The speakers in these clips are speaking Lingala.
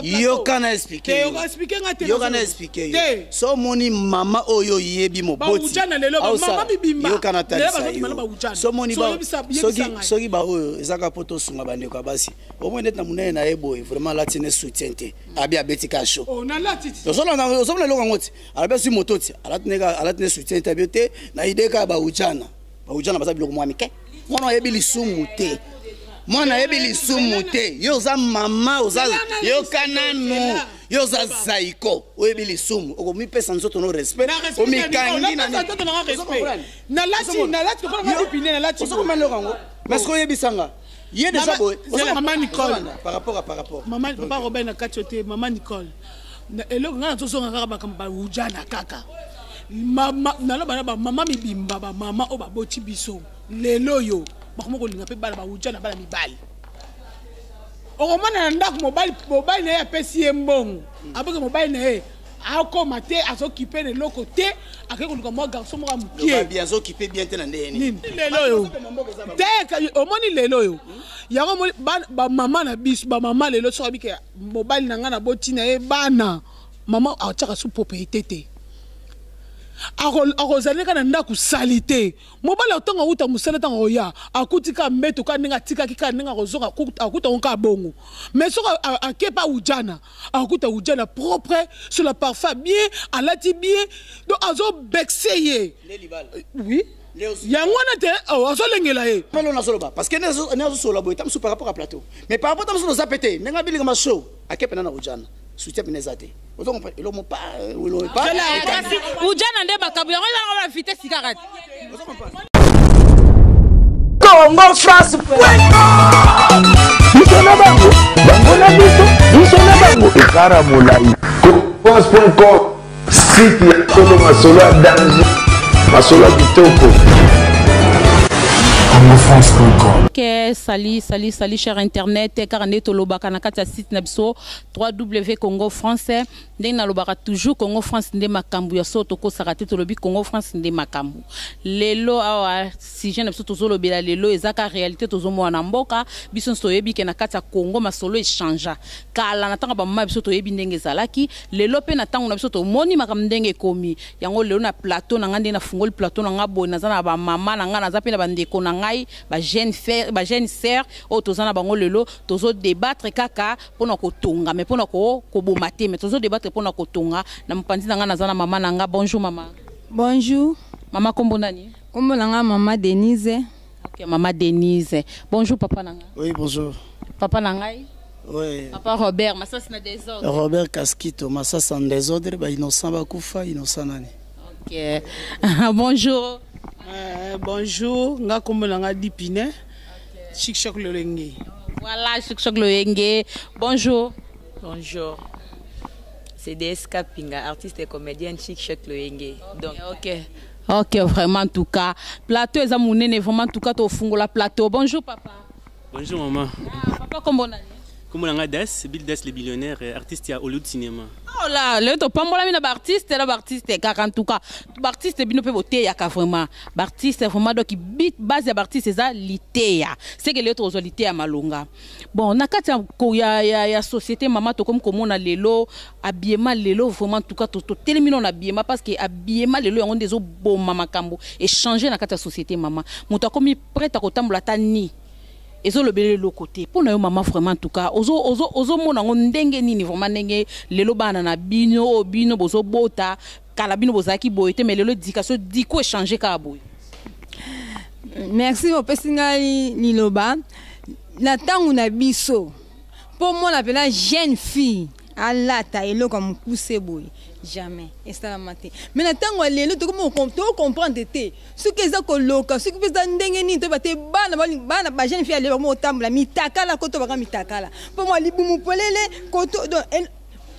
Yoka na expliquer, yoka na expliquer yo. So omoni mama oyo oyebi moboti, yoka na talisa yo. So omoni soki baoyo ezaka mpo tosunga bandeko ya basi, omoi neti na monene na ye boye, vraiment alati ne soutien te, abi abeti ka show. Ozomona eloko yango ti alabi azwi moto ti alati ne soutien te, abi te na ide kaka baujana. Baujana baza biloko mwa mike. Mwana oyebi lisumu te, mwana ayebi lisumu te. Yo oza mama, oza, yoka nanu, yo oza zaiko, oyebi lisumu, okomipesa nzoto no respect, omikangi. Ozokoma eloko yango, mais soki oyebisanga ye déjà boye. Mama Nicole. Par rapport à par rapport. Mama, papa Robert, na kati yo te. Mama Nicole, eloko ngai nazozonga kaka makambo baujana kaka. Naloba na bamama mibimba, bamama oyo baboti biso lelo oyo, bakoma kolinga mpe bana baujana, bana mibali. Okomona na ndako mobali, mobali na ye apesi ye mbongo, aboke mobali na ye akoma te, azokipe na eloko te, akei koluka mwa garçon moko ya mokie. Azokipe bien te na ndenge nini? Lelo oyo te, omoni lelo oyo yango omoni bamama na biso, bamama lelo, soki abike mobali na ngai naboti na ye bana, mama atiaka su propriété te, akozali kaka na ndako sali te. Mobali ntango awuta mosala, ntango akoya, akuti kaka mbeto kaka ndenge atikaki, kaka ndenge akozonga akuta ngo kaka bongo. Mais soki akepa ujana, akuta ujana propre sur la parfum, bien alati bien, donc azobekise ye. Oui, yango wana te azolengela ye. Melo nazoloba parce que ne azosolola boye ta mosusu par rapport à plateau, mais par rapport ta mosusu oza pe te ndenge abilika mashow, ake pena na ujana, soutien pena eza te. Ozo comprendre eloko pa? Kasi ujana nde makambo yango ezalaka ba vitesse kaka. Congo France. Biso na bango, bango na biso, biso na bango, ekara molai. France.com, site ya solo, masolo ya danger, masolo ya kitoko. congofrance.com. Ok, salut, salut, salut, cher internet. Kaka nde tolobaka na kati ya site na biso 3W Congo France, ndenge nalobaka toujours, Congo France nde makambo ya so tokosaka te. Tolobi Congo France nde makambo. Lelo awa, sujet na biso tozolobela lelo eza ka réalité tozomona na mboka biso nyonso. Toyebi ke na kati ya Congo masolo echangea. Kala na ntango bamama biso, toyebi ndenge ezalaki. Lelo mpe na ntango na biso, tomoni makambo ndenge ekomi. Yango lelo na plateau na ngai, ndenge nafungoli plateau na ngai boye, naza na bamama na ngai, naza mpe na bandeko na ngai, bajeune frère, bajeune sœur oyo toza na bango. Lelo tozodébattre kaka mpona kotonga, mais mpona koboma te, mais tozodébattre mpona kotonga. Na mopanzi na ngai naza na mama na ngai. Bonjour mama. Bonjour. Mama, kombo nani? Kombo na nga mama Denise. Ok, mama Denise. Bonjour papa na ngai. Oui, bonjour. Papa na ngai. Oui. Papa Robert Masasi na désordre. Robert Kaskito Masasi en désordre, bainnocent bakufa, innocent nani? Ok, bonjour. Bonjour, nga kombo na nga Dipine Chic Choc Lolenge. Voilà, Chic Choc Lolenge. Bonjour. Bonjour. C'est DSK Pinga, artiste et comédienne Chic Choc Loyenge. Donc, ok, vraiment, en tout cas, plateau eza monene, vraiment, en tout cas, tofungola plateau. Bonjour papa. Bonjour maman. Ah, papa, kombo nani? Kombo na nga Das, Bill Das le billionnaire, artiste ya Hollywood Cinéma. Oh là, lelo topambolami na baartiste, na baartiste kaka. En tout cas, baartiste bino mpe boteyaka vraiment. Baartiste vraiment, donc base ya baartiste eza liteya. Seke lelo tokozwa liteya malonga. Bon, na kati ya société, mama, tokomi komona lelo habillement. Lelo vraiment, en tout cas, totelemi nano na habillement, parce que habillement lelo yango nde ezoboma makambo échange na kati ya société. Mama, moto akomi prête akotambola ata ni ezolobela eloko te. Mpo na yo mama, vraiment, en tout cas, ozomona yango ndenge nini vraiment, ndenge lelo bana na bino oyo bino bozobota? Kala bino bozalaki boye te, mais lelo éducation diko échange kaka boye. Merci, opesi ngai liloba. Na ntango na biso, mpo mona mpena jeune fille alata eloko ya mokuse boye, jamais esalama te. Mais na ntango ya lelo, tocomprendre te soki eza koloka, soki mpe eza ndenge nini, toyeba te. Bana, bana bajeune fille ya lelo bakoma kotambola mitakala, koto baka mitakala, mpo mwa libumu polele koto. Donc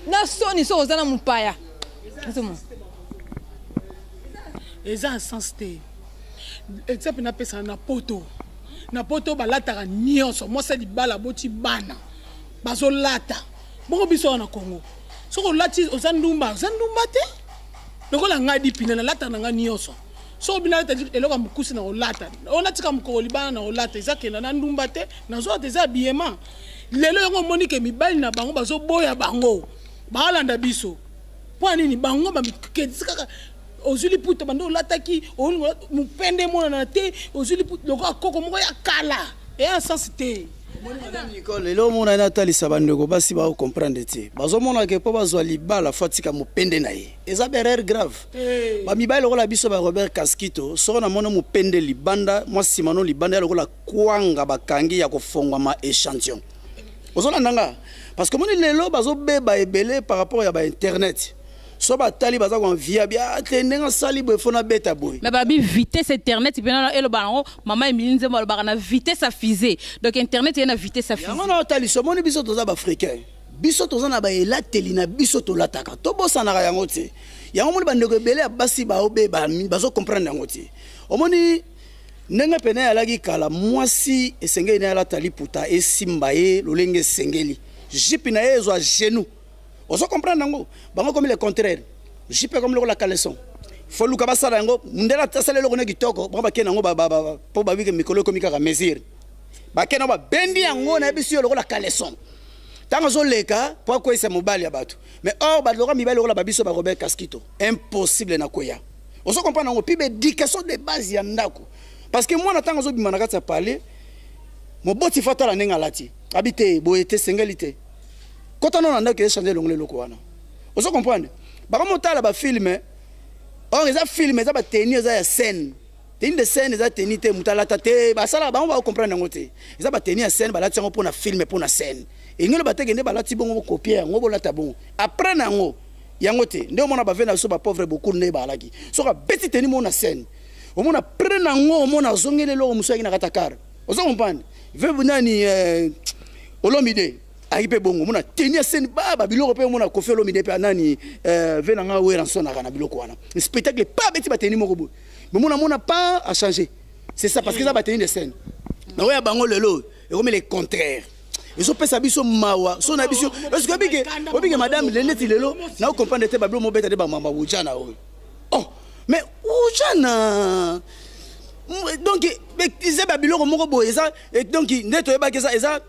na soni soki oza na mopaya. Eza na sens te. Exemple napesaka na poto, na poto balataka nyonso, mwasi ya libala aboti bana bazolata bongo. Biso awa na Congo, soki olati, oza ndumba, oza ndumba te. Lokola ngai Dipina, nalataka na ngai nyonso. Soki obina alata eloko ya mokuse na kolata, oyo natika mokolo libanda na kolata, eza kenda na ndumba te, nazolata eza habillement. Lelo yango omoni ke mibali na bango bazoboya bango, baalanda biso mpo ya nini? Bango bamiketisi kaka ozwi liputa banda olataki mopende emonana te, ozwi liputa lokola koko moko ya kala, eya sens te. Madame Nicole, lelo omona ye natalisa bandeko basi baocomprendre te, bazomona ke mpo bazwa libala fo atika mopende na ye, eza berere grave. Hey. Bamibali lokola biso ba Robert Kaskito, soko namoni mopende libanda, mwa nsima no libanda ya lokola kwanga bakangi ya kofongwama échantillon. Ozolanda nga? Parce que omoni lelo bazobeba ebele par rapport ya ba internet. So batali baza koenvie bia te ndenge asali boye fo nabeta boye. Mais babi vitesse internet mpe nano eloba yango mama Emilie Nzembo alobaka na vitesse ya fusée, donc internet eye na vitesse ya fusée. Yango na otalisa, omoni biso toza baafricain, biso toza na baelateli na biso tolataka, tobosanaka yango te. Yango omoni bandeko ebele ya basi baobeba bazocomprendre yango te. Omoni ndenge pene alaki kala, mwasi esengeli na alata liputa esimba ye lolenge esengeli, jipe na ye ezwa genou. Ozo comprendre yango? Bango komi le contraire, jipe komi lokola caleçon, fo luka basala yango mundele asala eloko ne kitoko, bango bakende yango mpo babike mikolo ekomi kaka mesure, bakende yango babendi yango na biso yo lokola caleçon ntango azoleka mpo akweyisa mobali ya bato. Mais or bato lokola mibali lokola babiso ba Robert Kaskito, impossible na kweya. Ozo comprendre yango? Puis baéducation de base ya ndako, parce que mwana ntango azobima na kati ya palais, moboti fo atala ndenge alati, abi te boye te, sengeli te kota nano na ndako echange elongola eloko wana. Ozo comprendre? Bakomotala bafilme, or eza filme, eza bateni, eza ya scène, tenue de scène, eza tenue te moto alata te, basalaka bango bakocomprendre yango te. Eza bateni ya scène, balati yango mpona filme, mpona scène. Elingi loba te kende balati bongo bokopie yango bolata bongo après na yango yango te. Nde omona bave na biso bapauvre beaucoup nde baalaki, soki abeti teni moko na scène, omona après na yango omona azongeli eloko mosusu ayaki na kati ya kare. Ozo comprendre? Ve nani Olomide ayaki mpe bongo, omona teni ya scène ba babiloko mpe omona Koffi Olomide mpe nani ve na nga Werrason aka na biloko wana spectacle pa abeti bateni moko boye, mais mona mona pas a changer, c'est ça, parce que eza bateni de scène na oyo ya bango. Lelo ekomi le contraire, ezopesa biso mawa so na biso. Est-ce que obike obike madame le neti lelo na comprendre te babilo mobeta te bamamba ujana oyo? Oh, mais ujana donc eza babiloko moko boye, eza donc nde toyebaki eza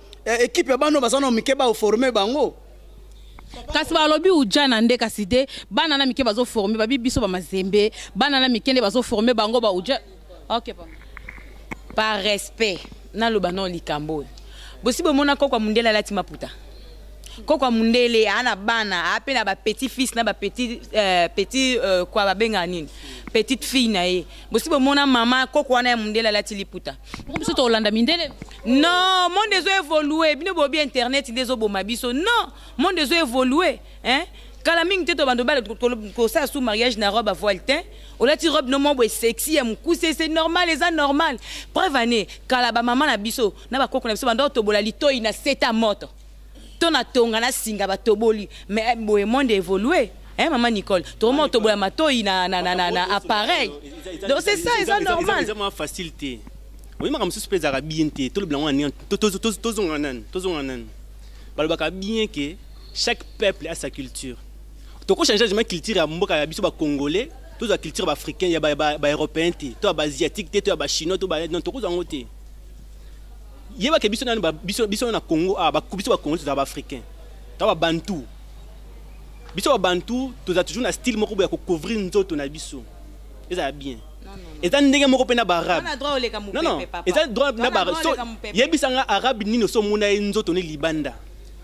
équipe ya bana baza na mike baoforme bango. Kasi balobi ujana nde kasi te bana na mike bazoforme babi biso bamazembe, bana na mike nde bazoforme bango ba uja. Ok, papa. Par respect naloba no likambo oyo, bosi bomona koko ya mundele alati maputa? Koko ya mundele aa na bana, aa mpe na bapetit fils na bapetit petit kwa babengaka nini, petite fille na ye. Bosi bomona mama koko wana ya mundele alati liputa? Bongo biso tolanda mindele? Non, monde ezo évolue. Bino bobi internet nde ezoboma biso. Non, monde ezo évolue, hein? Kala mingi te tobanda obala kosala su mariage na robe à voile te. Olati robe no moko boye sexy ya mokuse, c'est normal, eza normal. Preuve ane kala bamama na biso na bakoko na biso banda otobola litoi na seta moto to na tonga na singa batoboli. Mais boye monde évolue, hein? Maman Nicole, tokoma otobola matoi na appareil, donc c'est ça, eza normal. Eza mwa facile te. Oyi makambo mosusu mpe ezalaka bien te. Tolobela yango na ndenge tozonga nani, tozonga nani. Balobaka bien ke chaque peuple a sa culture. Tokochange jamais culture ya mboka ya biso bacongolais, tozwa culture ya baafricain, ya baeuropéen te, to ya baasiatique te, to ya bachinois to non, tokozwa yango te. Yebake biso nani, biso na Congo, ah, biso bacongolais tozala baafricain, to babantu. Biso babantu toza toujours na style moko boye ya kocouvrir nzoto na biso, ezala bien. Eza ndenge moko mpe na baarabe. Non, non, eza droit na baarabe. So yebisanga arabe nini oso omona ye nzoto ne libanda?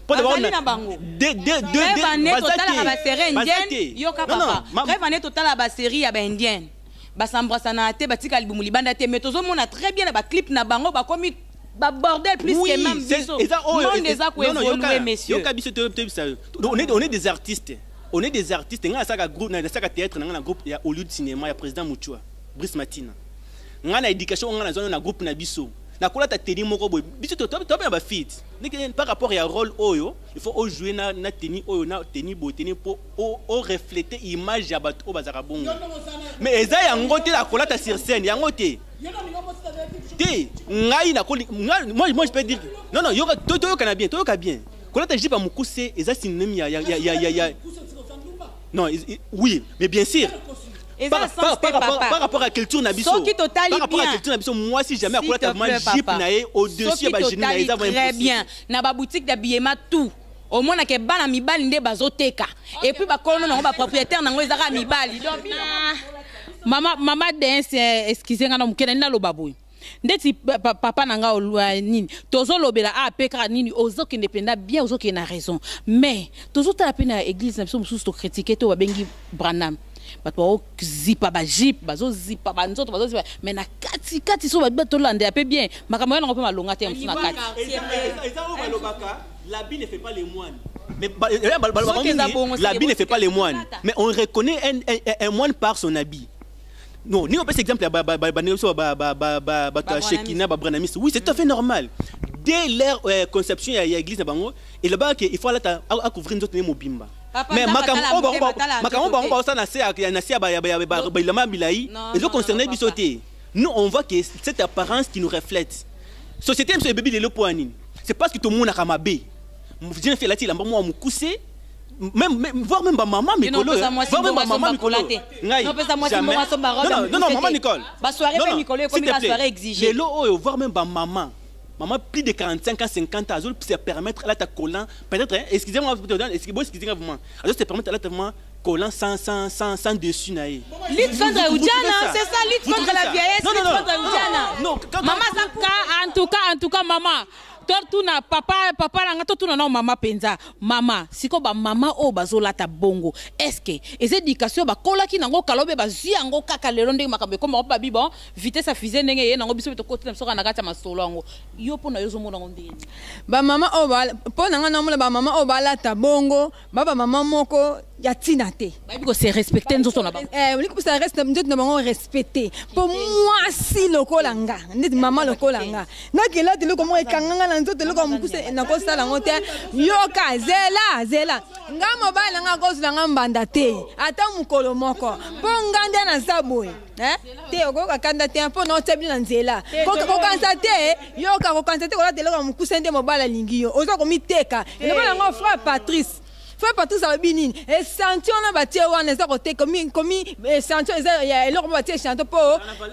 Bazali na bango. Totalaka basérie indienne, yoka papa, bref ane totala basérie ya baindienne, basambrasana te, batika libumu libanda te, mais tozomona très bien na baclip na bango bakomi babordel plus que même biso. Monde eza koévolue, messieurs. Yoka, biso toyebisa, on est des artistes, on est des artistes. Ngai nasalaka groupe, nasalaka théâtre na ngai na groupe ya Hollywood Cinéma ya président Muchua Brice Matina. Ngai na éducation ngai nazwa na groupe na biso, nakolata tenue moko boye. Biso tobe na bafit ndenge par rapport ya rôle oyo il faut ojouer na tenue oyo, na tenue boye, tenue mpo orefléter image ya bato oyo bazalaka bongo. Mais eza yango te nakolata sur scène, yango te te. Ngai nakoli, moi je peux dire non, non, yoka, toyokana bien, toyoka bien. Kolata jupe ya mokuse eza synonyme ya non, oui, mais bien sûr. Eza Par, sens par, te, par, rapport, papa. par rapport à culture na biso. Soki totali Par rapport à bien. culture na biso, moi si jamais S'il akolata te vraiment plaît, jupe papa. na ye au-dessus Soki ya ba genou na ye totali eza vraiment très impossible. bien na baboutique d'habillement tout omonaka bana mibali nde bazoteka et puis bakolo nango bapropriétaire nango ezaka mibali donc mama mama dance excuse nga na moke na naloba boye ndeti papa na nga nini tozolobela a pe kaka nini ozokende mpenza bien, ozokende na raison, mais tozotala mpe na église na biso mosusu, tokritike to babengi Branham, bato baozipa bajupe, bazozipa banzoto, bazozipa, mais na kati kati so bato tolandela mpe bien makambo ya nango mpe malonga te mosusu na kati. Eza oyo balobaka, l'habit ne fait pas les moines. Mais Soki eza bongo, l'habit ne fait pas les moines. Lata. Mais on reconnaît un moine par son habit. Non, ni on peut exemple bato ya Shekina, babranamiste. Oui, c'est tout à fait normal. Dès leur conception ya église na bango, elobaka ke il faut alata acouvrir nzoto ne mobimba. Papa, Mais nzambe makambo atala oyo bango motema, atala makambo nzoto bango te. baosala na se ya bilamba bilai Non, ezo non, concerner non, biso papa. te. Nous, on voit que cette apparence qui nous reflète société biso ebebi lelo mpo ya nini? C'est parce que tomonaka mabe jeune fille alati elamba mwa mokuse, même, voire même bamama Bino mikolo, opesa mwasi voire même mbongo bamama asomba mikolo. kola te. Ngai Nopesa mwasi jamais. mbongo asomba robe Non, ya non, non, mokuse maman te. Nicole. Basoirée Non, mpe non, mikolo s'il ekomi te plaît. basoirée exigée. Lelo oyo, voire même bamama maman, plus de 45 ans, 50 ans, azo se permettre alata collant peut-être, hein, excusez-moi, excusez-moi, excusez-moi vraiment, azo se permettre alata vraiment collant sans dessus na ye. Lutte contre Vous trouvez Ujana, ça? c'est ça, lutte Vous contre trouvez la ça? vieillesse, Non, non, lutte non, contre non, Ujana. non, Maman, En tout cas, en tout cas, mama, totuna papa, papa na nga, totuna na mama mpenza. Mama, sikoyo bamama oyo bazolata bongo, est-ce eza éducation bakolaki nango kala obe bazwi yango kaka lelo ndenge makambo ekoma babi bon vitesse ya fusée ndenge eye nango, biso mpe tokotuna biso kaka na kati ya masolo yango? Yo mpo na yo ozomona yango ndenge nini? Bamama oyo mpo na ngai naomona bamama oyo balata bongo ba bamama moko ya ntina te. Bayebi kose respecte nzoto na bango. Eh, olingi kopesa reste nzoto na bango respecte, mpo mwasi lokola nga, ndeti mama lokola nga, nakelata eloko moko ekanganga na nzoto, eloko ya mokuse, nakosala yango te. Yoka, zela zela, nga mobali na nga akozela nga mbanda te ata mokolo moko, mpo nga nde naza boye. Eh? Te, okoyoka kanda te mpo na otia bino na nzela. Kokanisa te, yoka, kokanisa te kolata eloko ya mokuse nde mobali alingi yo. Oza komiteka. Eloba nango frère Patrice, frère Patrice alobi nini? Échantillon wana batie wana eza koteka komi échantillon, eza ya eloko mo batie échantillon mpo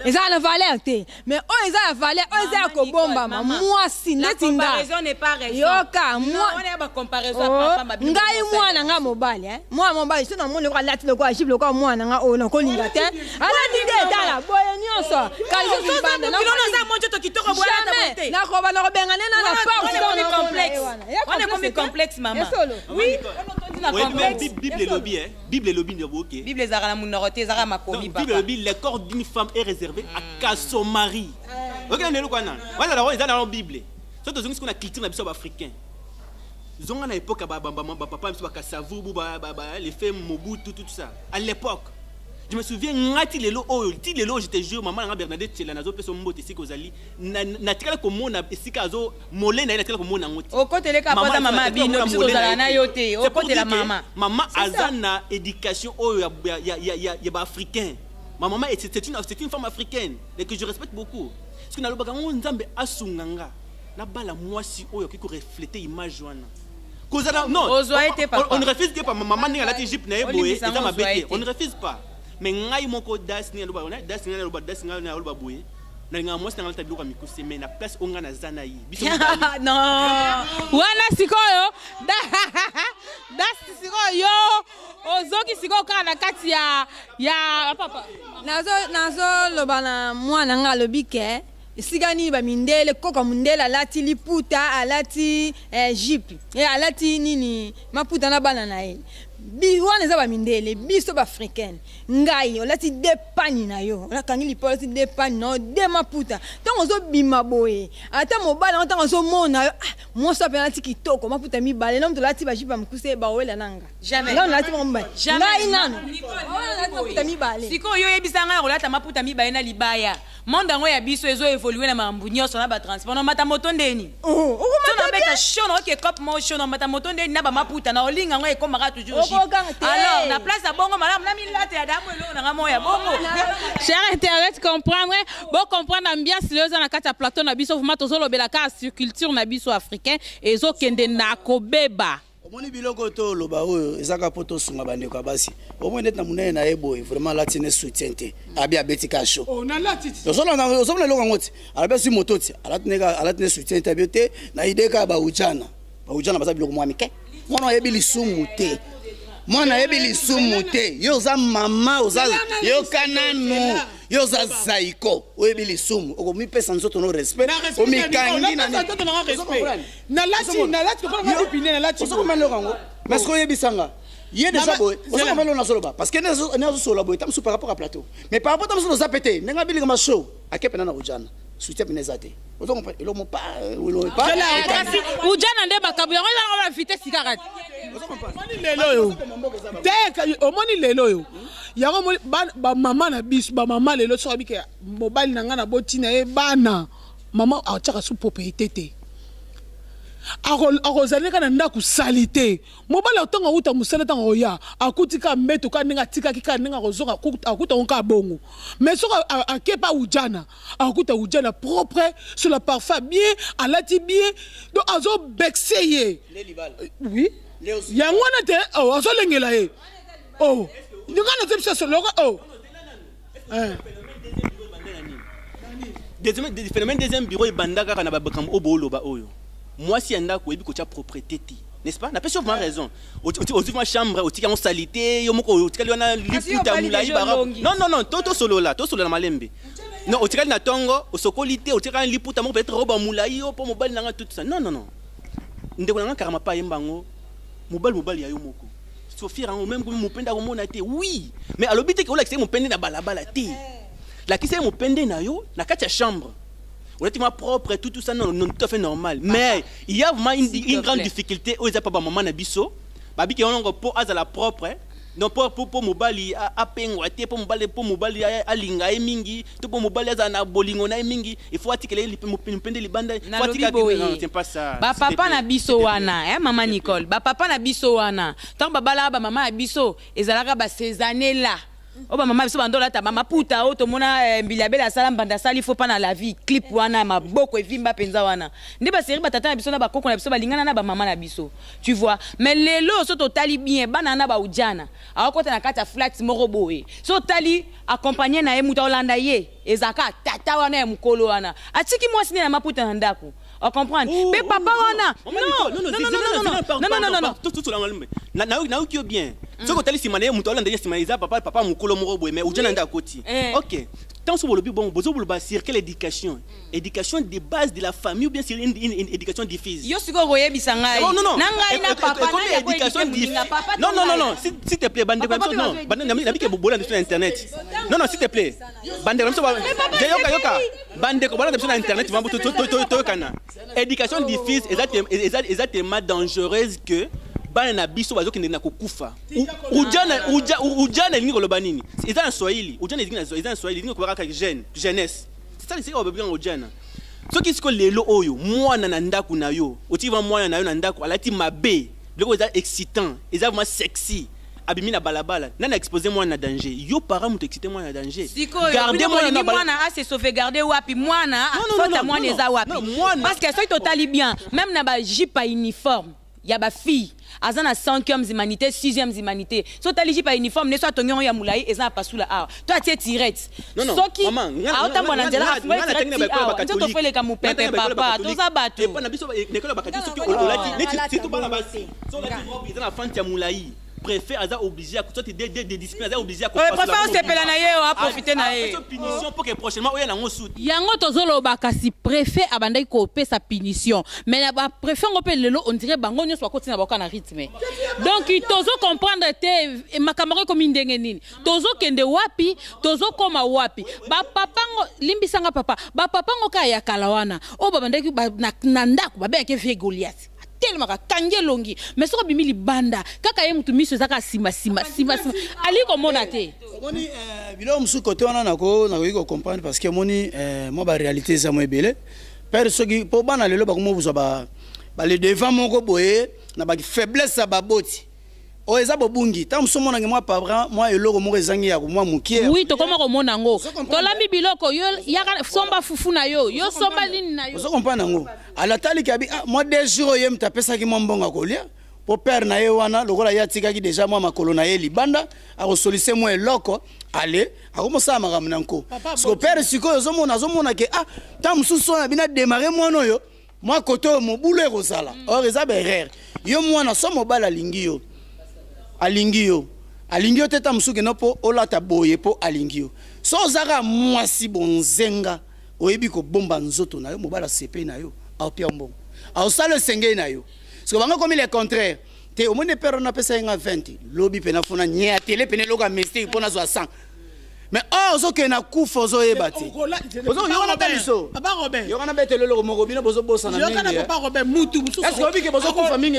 eza na valeur te, mais oyo eza ya valeur, oyo eza ya Maman kobombama. Nicole, maman. Mwasi La ndeti nga comparaison n'est pas raison. Yoka, Non, wana ya bacomparaison ya Oh, pamba, bino ngai bosala. mwana nga mobali, eh. Mwana mobali so namoni lokola alati lokola jupe, lokola mwana nga oyo, nakolinga te. Alati te, tala boye nyonso. Soza mokili wana oza mwa nzoto kitoko boye, alata boye te. Nakoba nakobenga nde na Wana- porte. wana ekomi complexe. Wana ekomi complexe, mama. Oui, wana otondi na Oyebi même complexe. Bible elobi, hein, Bible elobi nde boke. Bible ezalaka na monoko te, ezalaka makomi. Donc, Bible Papa. elobi le corps d'une femme est réservé à qu'à son mari. Okende na eloko wana wana nango eza nango Bible. So tozongi sikoyo na culture na biso ya baafricain, zonga na époque ya bapapa biso, bakasavubu, les faits Mobutu, tout ça. À l'époque, je me souviens, nga ti lelo oyo, ti lelo oyo, je te jure, mama nanga Bernadette Tiela, nazopesa mbote esika ozali, natikala komona esika azo mole na ye, natikala komona yango te. Okoteleka Mama mpo aza mama aza- bino, biso mole na tozala ye na te. yo te. C'est pour Okotela dire que mama. mama C'est aza ça. na éducation oyo ya baafricain. Ma maman, c'est une femme africaine et que je respecte beaucoup, parce que nalobaka ngo Nzambe asunga nga nabala mwasi oyo akoki koreflete image wana kozala. Non, Ozwa ye te, papa. on ne refuse te pa mama ndenge alati jupe na ye boye, Olimbisa eza ngo, mabe ozwa ye te. te. On ne refuse pas, mais ngai moko das ndenge naloba, das ndenge naloba, das ndenge naloba boye, nalingaka mwasi nanga alata biloko ya mikuse, mais na place oyo ngai naza na ye, biso mibale. Non. Wana sikoyo dasi, sikoyo yo ozoki sikoyo kaka na kati ya papa. Nazoloba na mwana nga, alobi ke esika nini bamindele koka mondele alati liputa, alati jupe, alati nini, maputa na bana na ye. Wana eza bamindele. Biso baafricaine, ngai olati de pani na yo, olakangi lipo, olati de pani na yo, de maputa, ntango ozobima boye, ata mobali yango ntango azomona yo: "Ah, mwasi ape alati kitoko, maputa mibale." Na moto olati bajupe ya mokuse, bawela nanga. Jamais. Ngai nalati bango mibale. Jamais. Ngai nano Nicole, nalati maputa mibale. Sikoyo yo oyebisa ngai kolata maputa mibale na libaya. Monde yango ya biso ezo évolue na makambo nyonso, na batransport, na mata moto ndeni. Oh, So okomata nabeta chaud, na oke cope mo chaud, na mata moto ndeni na bamaputa na olinga yango ekomaka toujours jupe. Okokanga te. Alors na place ya bongo, malamu na milata ya damu, eloko nanga mo ya bongo. Cher internet, comprendre, bo comprendre ambiance lelo eza na kati ya plateau na biso. Vraiment, tozolobela kaka sur culture na biso africain ezokende na kobeba. Omoni biloko toloba oyo eza kaka mpo tosunga bandeko ya basi. Omoni neti na monene na ye boye, vraiment alati ne soutien te, abi abeti ka show. Oh, nalati ti. Ozolanda, ozomona eloko yango ti alabi azwi moto ti alati ne soutien te, abi te na ide kaka baujana baujana baza biloko mwa mike. Mwana ayebi lisumu te, mwana ayebi lisumu te. Yo oza mama, oza yoka nanu, yo oza zaiko, oyebi lisumu, okomipesa nzoto no respect, omikangi na nalati nalati lokola nga lipine nalati. Ozokomela eloko yango, mais soki oyebisanga ye déjà boye, ozokomela eloko nazoloba, parce que ne azosolola boye ta mosusu par rapport à plateau, mais par rapport ta mosusu oza pe te ndenge abilika ma show ake pena na ujana, soutien pena eza te. Ozokomprendre eloko mo pa eloko pa. Kasi ujana nde makambo yango ezalaka ba vitesse kaka te. Omoni lelo oyo te, omoni lelo oyo yango omoni bamama na biso, bamama lelo soki abike mobali na ngai naboti na ye bana, mama atiaka su propriété te, akozali kaka na ndako sali te. Mobali ntango auta mosala, ntango akoya akuti kaka mbeto kaka ndenge atikaki, kaka ndenge akozonga akuta yango kaka bongo. Mais soki ake pa ujana, akuta ujana propre sur la parfum, bien alati bien, donc azobexe ye. Oui, yango wana te, oh, azolengela ye. Oh, nga nazo biso loko, oh. Deuxième phénomène, deuxième bureau ebanda kaka na bakambo oyo booloba oyo. Mwasi ya ndako oyebi kotia propreté te, n'est-ce pas? Napesi yo vraiment raison. Ozwi ma chambre, otiki yango salité, yo moko otikali wana liputa molai bara. Non, non, non, tosolola, tosolola malembe. Non, otikali na ntongo, osokoli te, otikali liputa moko, peut-être roba molai yo mpo mobali nanga, tout ça. Non, non, non, ndeko nanga karama pa ayemba yango, mobali, mobali ya yo moko sofier yango même mopende akomona te. Oui, mais alobi te ke olakisa ye mopende na balabala te, lakisa ye mopende na yo na kati ya chambre, relativement propre, tout, tout ça. Non, non, tout à fait normal, mais il y a vraiment une grande difficulté oyo eza pa bamama na biso. Babiki yango mpo azala propre, non, po mobali apengwa te, po mobali alinga ye mingi, to po mobali azala na bolingo na ye mingi, il faut atikela ye mopende libanda. Nalobi boye, bapapa na biso wana, eh, mama Nicole, bapapa na biso wana, ntango babalaka bamama ya biso, ezalaka basezanela oyo bamama biso bando olata bamaputa oyo tomona Mbili Abele asala mbanda, asali fo mpa na la vie clip wana ya maboko evimba mpenza wana nde baseri. Batata na biso na bakoko na biso balingana na bamama na biso, tu vois. Mais lelo so totali bien, bana na baujana akokota na kati ya flat moko boye, so otali accompagne na ye, moto aolanda ye ezalaka tata wana ya mokolo wana atiki mwasi nde na maputa na ndako, ocomprendre? Mpe papa wana, non, non, non, non, non, non, non. Nayoki yo bien. Soki otali nsima na ye, moto alanda ye nsima eza papa, papa mokolo moko boye, mais ujana nde akoti. Ok, tant so bolobi bongo, bozoboloba sur quelle éducation? Éducation de base de la famille ou bien sur une éducation diffuse? Yo sikoyo koyebisa ngai. Non, non, na ngai na papa. Éducation diffuse, non, non, non, non, s'il te plaît, bandeko, non, nabike bobola biso na internet. Non, non, s'il te plaît, bandeko biso, yoka, yoka, bandeko bolanda biso na internet, toyokana. Éducation diffuse eza tellement dangereuse que bana na biso bazokende na kokufa. Ujana elingi koloba nini? Eza na Swahili. Ujana eza na Swahili, elingi koloba kaka jeune, jeunesse. C'est ça esika babengaka ujana. Soki siko lelo oyo mwana na ndako na yo, otiki va mwana na yo na ndako alati mabe, biloko eza excitant, eza vraiment sexy, abimi na balabala, nani expose mwana na danger? Yo parent moto excité mwana na danger. Sikoyo mwana ase sauvegarde wapi? Mwana fota, mwana eza wapi? Parce que soki totali bien, même na bajupe ya uniforme ya bafille, aza na 5e humanité, 6e humanité, so otali jupe ya uniforme ne, so atongi yango ya molai, eza na pasula awa, to atie tirette, soki aotambola na nzela, afungoli tirette awa, nzoto fo eleka mopepe. Papa, toza bato. Na biso na ekolo ya bakati, soki olati neti, surtout bana basi, so olati robe eza na fente ya molai, préfet aza obligé soit de discipline, aza obligé. Préfet osepela na ye, aprofite na ye. Punition pour que prochainement oya nango suite. Yango tozoloba, kasi préfet abandaki kopesa punition, mais na bapréfet yango mpe lelo, on dirait bango nyonso bakoti na bakoka na rythme. Donc tozocomprendre te makambo yango ekomi ndenge nini, tozokende wapi, tozokoma wapi. Bapapa ngo, limbisanga papa, bapapa ngo kaka ya kala wana oyo babandaki na ndako babengaki vieux Goliath, atelemaka, kangi elongi, mais soki obimi libanda kaka ye mutu miso eza kaka nsima, nsima, nsima, nsima, ali komona te. Omoni biloko mosusu kote wana nakoki kocomprendre, parce que omoni mwa baréalité eza mwa ebele. Père, soki mpo bana lelo bakomi kozwa bale devant moko boye na bafaiblesse ya baboti oyo eza bobungi, ntango mosusu omonange mwa parent, mwa eloko moko ezangi ya mwa mokie. Oui, tokoma komona yango, tolambi biloko, yo yaka somba fufu na yo, yo somba nini na yo. Ozo comprendre yango? Alataliki abi, ah, mwa 2 jours oyo ye moto apesaki mwa mbongo ya kolia. Mpo père na ye wana, lokola ye atikaki deja mwa makolo na ye libanda, akosolise mwa eloko, ale akomosala makambo na nko. Siko père sikoyo ozomona, azomona ke ah, ntango mosusu oyo na bino ademare mwana oyo mwa kote oyo mobulu ekozala. Or eza baerreur. Yo mwana, so mobali alingi yo, alingi yo, alingi yo te, ta mosusu keno mpo olata boye mpo alingi yo. So ozaka mwasi bonzenga, oyebi kobomba nzoto na yo, mobali asepeli na yo, aopia mbongo, aosala esengeli na yo. Siko bango ekomi le contraire te. Omoni pere wana apesa ye nga 20, lobi mpe nafuna nye ya tele pene eloko ya mystique mpo nazwa 100. Mais or ozokende na kufa, ozoyeba te. Yokana ta liso, yokana betelo eloko moko, bino bozobosana mingi. Oyebi ke bozokufa mingi,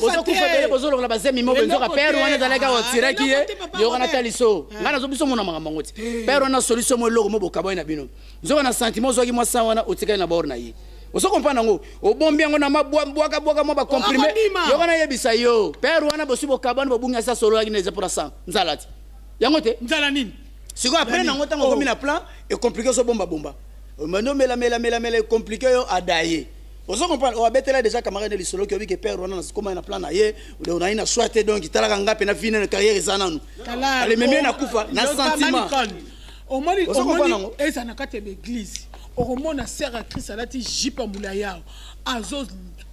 bozokufa ebele, bozolongola bazemi moko. Nzoka pere wana ezalaki awa, otiraki ye. Yokana ta liso, ngai nazo biso mona makambo yango te. Pere wana solution mo eloko mo bokaboyi na bino, nzoka na sentiment ozwaki mwa sa wana, otikali na bord na ye. Ozo comprendre yango, obombi yango na mabwaka bwaka mwa bacomprime. Yoka nayebisa yo, pere wana bosi bokabani, bobungi, asi asololaki na eza mpona sa nzala te, yango te. Nzala nini? Sikoyo après nango, ntango okomi na plan ecomplike, ozobombabomba, omandi omelamelamela, ecomplike yo adaye. Ozo comprendre, oyo abetela déjà camarade lisolo ki obike père wana nakoma na plan na ye, onayi na choix te. Donc talaka nga mpe na vie na carrière eza nanu, alememi ye na kufa na sentiment. Omoni eza na kati ya baeglise, okomona sœur ya Christ alati jupe ya molai awa, azo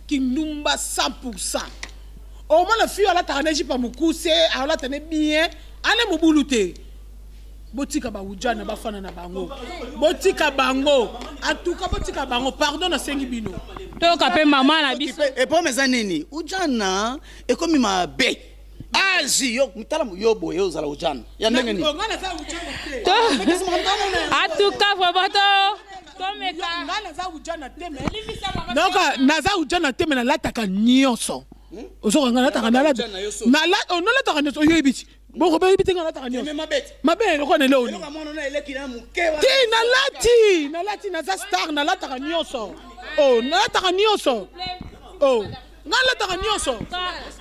kindumba 100. Omona fille alataka na jupe ya mokuse, alata ne bien, ale mobulu te. Botika bawujana bafana na bango, botika bango, atuka botika bango, pardon, nasengi bino. Toyoka mpe mama na biso. Epome eza nini? Ujana ekomi mabe. Azi yo tala, yo boye ozala ujana ya ndenge nini? En tout cas, vraiment tomeka. Donc naza ujana te, me nalataka nyonso. Ozoka nga nalataka, nalataka nyonso. Oyebi ti boko bayebi te nga nalataka nyonso. Mabe eloko na eloko te. Nalati, nalati, naza star, nalataka nyonso. O nalataka nyonso, o nga nalataka nyonso.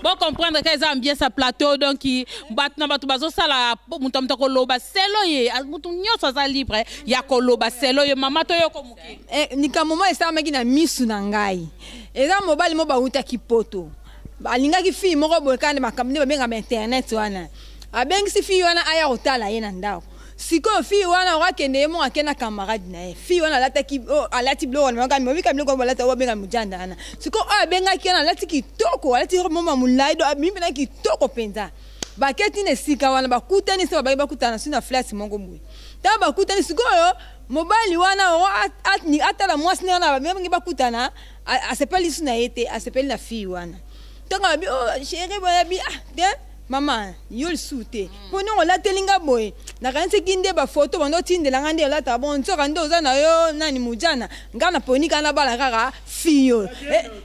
Bocomprendre ka eza ambiance ya plateau. Donc bato na bato bazosala, moto moto akoloba selo ye, moto nyonso aza libre ya koloba selo ye. Mama, toyoko moke. Likambo moko esalamaki na misu na ngai. Eza mobali moko bawutaki Poto, alingaki fille moko boye kaka nde makambo nde babengaka internet wana. Abengisi fille wana aya kotala ye na ndako. Sikoyo fille wana okakende ye moko, ake na camarade na ye. Fille wana alataki, oh, alati biloko na bango, mobika biloko balata oyo babenga mojanda wana. Sikoyo oyo abengaki wana alati kitoko, alati robe moko molai, do abimi mpena kitoko mpenza. Baketi na esika wana, bakutani se babaki bakutana si na flat moko boye. Ntango bakutani sikoyo, mobali wana oko atala mwasi nde wana babengi bakutana, asepeli lisu na ye te, asepeli na fille wana. Ntango abi: "Oh chéri," boye abi: "Ah te, mama, yo lisusu te, mpo ndenge olateli nga boye, nakanisaki nde bafoto bando otindela nga nde olataka bon, nzoka nde oza na yo nani mojana. Nga naponi kaka nabala kaka fille oyo."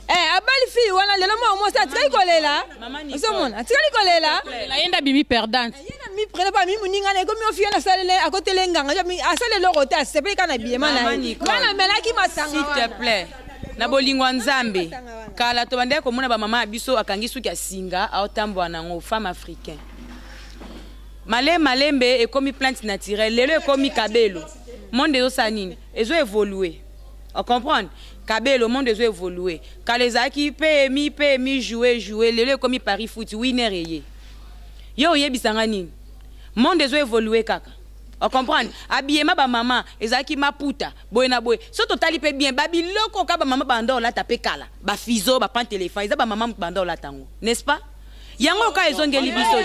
Eh, abali fille wana. Lelo mwana mwasi atikali kolela, ozomona, atikali kolela. Ye nde abimi perdante. Ye na mi prene pa mi moninga na ekomi ofie na salele, akotele nganga, asali eloko te, asepeli kaka na bilema na ye. Nga namelaki masanga. S'il te plaît, na bolingo ya Nzambe, kala tobandaki komona bamama ya biso akangi suki ya singa, aotambola nango, femme africain. Male malembe ekomi plante naturelle, lelo ekomi kabelo. Monde ezosala nini? Ezo évolue, ocomprendre? Kabelo, monde ezo évolue. Kala ezalaki PMI, PMI, joue joue, lelo ekomi Paris foot, winner eye. Yo oyebisanga nini? Monde ezo évolue kaka, ocomprendre? Habillement bamama ezalaki maputa boye na boye. So totali mpe bien, babiloko kaka bamama banda olata mpe kala, bafizo, bapantéléphant, eza bamama moto banda olata yango, n'est-ce pas? Yango ka ezongeli biso.